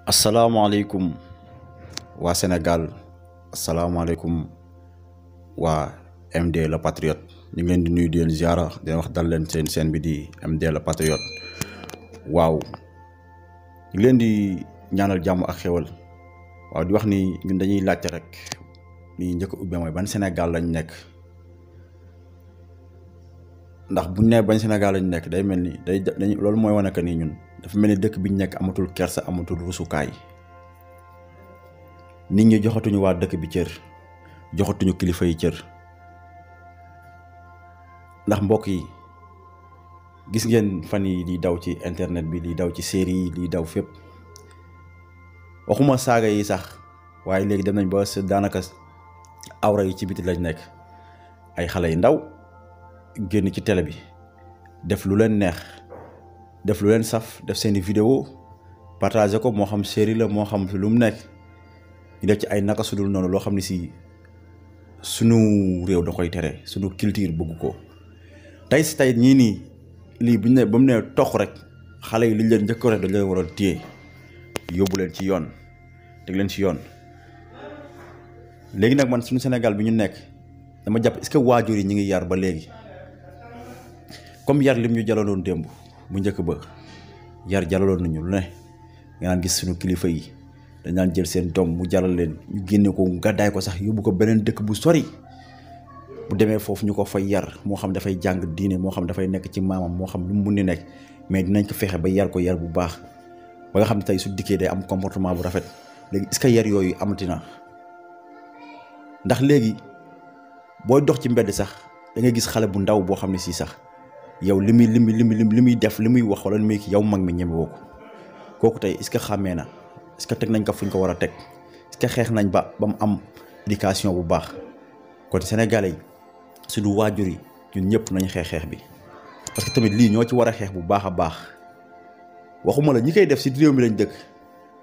asalaamaaleykum waa Sénégal asalaamaaleykum waa MD le Patriote ñu ngi leen di nuyu di leen ziara di wax dal leen seen bi di MD le Patriote waaw ñu ngi leen di ñaanal jàmm ak xéwal waaw di wax ni ñun dañuy laajte rek ni njëkk a ubbi mooy ban Sénégal lañ nekk ndax buñ nee bañ Sénégal lañ nekk day mel ni dañ loolu mooy wane que ni ñun dafa mel ni dëkk biñ nekk amatul kersa amatul rusukaay nit ñi joxatuñu waa dëkk bi cër joxatuñu kilifa yi cër ndax mbokk yi gis ngeen fan yi di daw ci internet bi di daw ci série yi di daw fépp waxuma saaga yi sax waaye léegi dem nañ ba daanaka awra yi ci biti lañ nekk ay xale yu ndaw génn ci télé bi def lu leen neex def lu leen saf def seeni vidéo partager ko moo xam série la moo xam fi lu mu nekk ñu def ci ay naka sudul noonu loo xam ne si sunu réew da koy tere sunu culture bëgg ko tey si tey ñii nii lii bu ñu ne ba mu ne tox rek xale yi liñ leen njëkk rek dañ leen war a téye yóbbu leen ci yoon teg leen ci yoon léegi nag man suñu Sénégal bi ñu nekk dama jàpp est-ce que waajur yi ñu ngi yar ba léegi comme yar lim ñu jalaloon démb bu njëkk ba yar jalaloon nañu lu ne nga naan gis suñu kilifa yi dañ naan jël seen doom mu jalal leen ñu génne ko gàddaay ko sax yóbbu ko beneen dëkk bu sori bu demee foofu ñu ko fay yar moo xam dafay jàng diine moo xam dafay nekk ci maamam moo xam lu mu mun ni nekk mais dinañ ko fexe ba yar ko yar bu baax ba nga xam ne tey su dikkee day am comportement bu rafet léegi est-ce que yar yooyu amati na ndax léegi booy dox ci mbedd sax da ngay gis xale bu ndaw boo xam ne si sax yow li muy def li muy wax wala li muy yow mag mi ñeme woo ko kooku tey est-ce que xàmmee na est-ce que teg nañ ko fu ñu ko war a teg est-ce que xeex nañ ba mu am éducation bu baax kon sénégalais yi suñu waajur yi ñun ñëpp nañ xeex bi parce que tamit lii ñoo ci war a xeex bu baax a baax waxuma la ñi koy def si réew mi lañ dëkk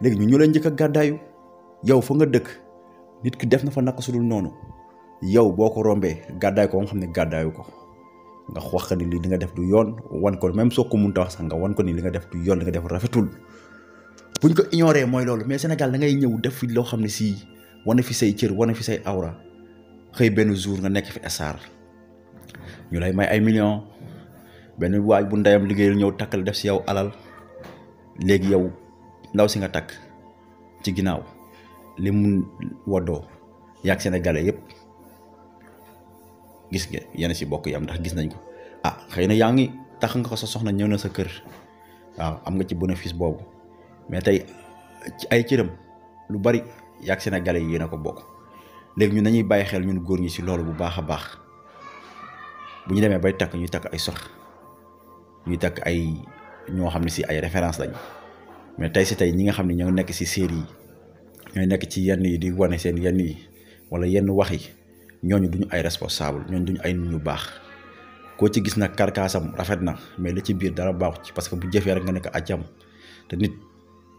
léegi ñu leen njëkk a gàddaayu yow fa nga dëkk nit ki def na fa naka sudul noonu yow boo ko rombee gàddaay ko nga xam ne gàddaayu ko nga wax ni li nga def du yoon wan ko même soo ko mënta wax sax nga wan ko ni li nga def du yoon li nga def rafetul buñ ko ignoré mooy loolu mais Sénégal da ngay ñëw def fi loo xam ne si wane fi say cër wane fi say awra xëy benn jour nga nekk fi star ñu lay may ay millions benn waaj bu ndeyam liggéeyal ñëw takkal def si yow alal léegi yow ndaw si nga takk ci ginnaaw li mun woddoo yaag sénégalais yépp gis nga yenn si bokk yam ndax gis nañ ko xëy na yaa ngi tax nga ko sa soxna ñëw na sa kër waaw am nga ci bénéfice boobu mais tey ci ay cëram lu bari yaag sénégalais yi yéen a ko bokk léegi ñun nañuy bàyyi xel ñun góor ñi si loolu bu baax a baax bu ñu demee bay takk ñuy takk ay sox ñuy takk ay ñoo xam ne si ay référence lañ mais tey si tey ñi nga xam ne ñoo nekk si série yi ñooy nekk ci yenn yi di wane seen yenn yi wala yenn wax yi ñooñu duñu ay responsable ñooñu duñu ay nit ñu baax koo ci gis nag karkaasam rafet na mais li ci biir dara baaxu ci parce que bu jëfee rek nga nekk àjjam te nit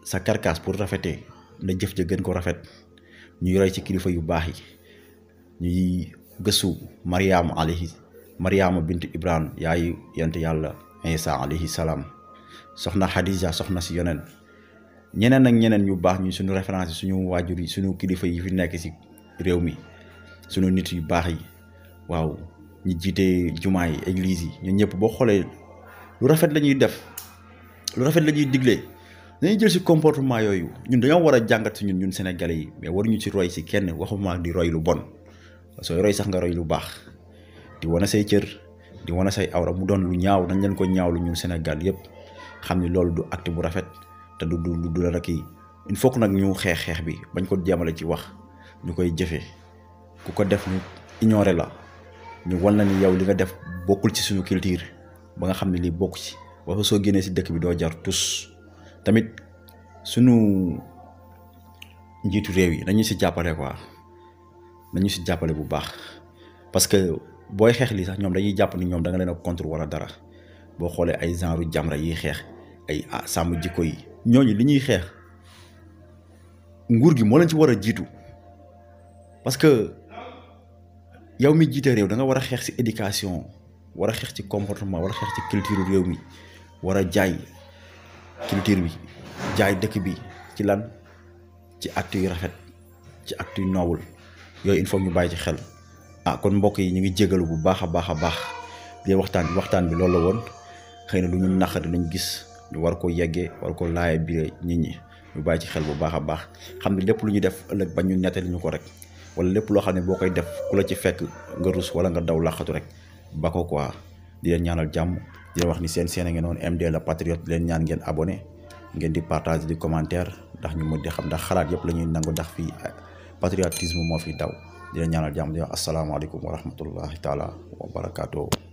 sa karkaas pour rafetee na jëf ja gën ko rafet ñuy roy ci kilifa yu baax yi ñuy gëstu Mariama bint Ibrahima yaayu yent yàlla Isa alayhi salaam soxna Xadija soxna si yoneen ñeneen ak ñeneen ñu baax ñu suñu référence yi suñu waajur yi suñu kilifa yi fi nekk si réew mi suñu nit yu baax yi waaw ñi jiite jumaa yi église yi ñun ñëpp boo xoolee lu rafet la ñuy def lu rafet la ñuy digle dañuy jël si comportement yooyu ñun dañoo war a jàngat si ñun sénégalais yi mais waruñu ci roy si kenn waxuma di roy lu bon sooy roy sax nga roy lu baax di wane say cër di wane say awra mu doon lu ñaaw dañ leen ko ñaawlu ñun Sénégal yëpp xam ni loolu du acte bu rafet te du la rek il faut que nag ñu xeex bi bañ ko jéemale ci wax ñu koy jëfee ku ko def ñu ignoré la ñu wan la ni yow li nga def bokkul ci suñu culture ba nga xam ne lii bokk ci wax soo génnee si dëkk bi doo jar tus tamit suñu njiitu réew yi nañu si jàppale quoi nañu si jàppale bu baax parce que booy xeex lii sax ñoom dañuy jàpp ni ñoom da nga leen a contre wala dara boo xoolee ay genre Jamra yiy xeex ay sàmm jikko yi ñooñu li ñuy xeex nguur gi moo leen ci war a jiitu parce que yow mi jiite réew da nga war a xeex ci éducation war a xeex ci comportement war a xeex ci culture réew mi war a jaay culture bi jaay dëkk bi ci lan ci acte yu rafet ci acte yu noble yooyu il faut ñu bàyyi ci xel kon mbokk yi ñu ngi jégalu bu baax a baax di waxtaan bi loolu la woon xëy na lu ñu naqari lañ gis ñu war ko yeggee war ko laaye biir nit ñi ñu bàyyi ci xel bu baax a baax xam ne lépp lu ñu def ëllëg ba ñu nettali ñu ko rek wala lépp loo xam ne boo koy def ku la ci fekk nga rus wala nga daw laqatu rek ba ko quoi di leen ñaanal jàmm di leen wax ni seen ngeen noonu MD le Patriote leen ñaan ngeen abonné ngeen di partage di commentaire ndax ñu mën di xam ndax xalaat yëpp la ñuy nangu ndax fii patriotisme moo fi daw di leen ñaanal jàmm di wax asalaamaaleykum wa rahmatullahi taala wa barakaatu.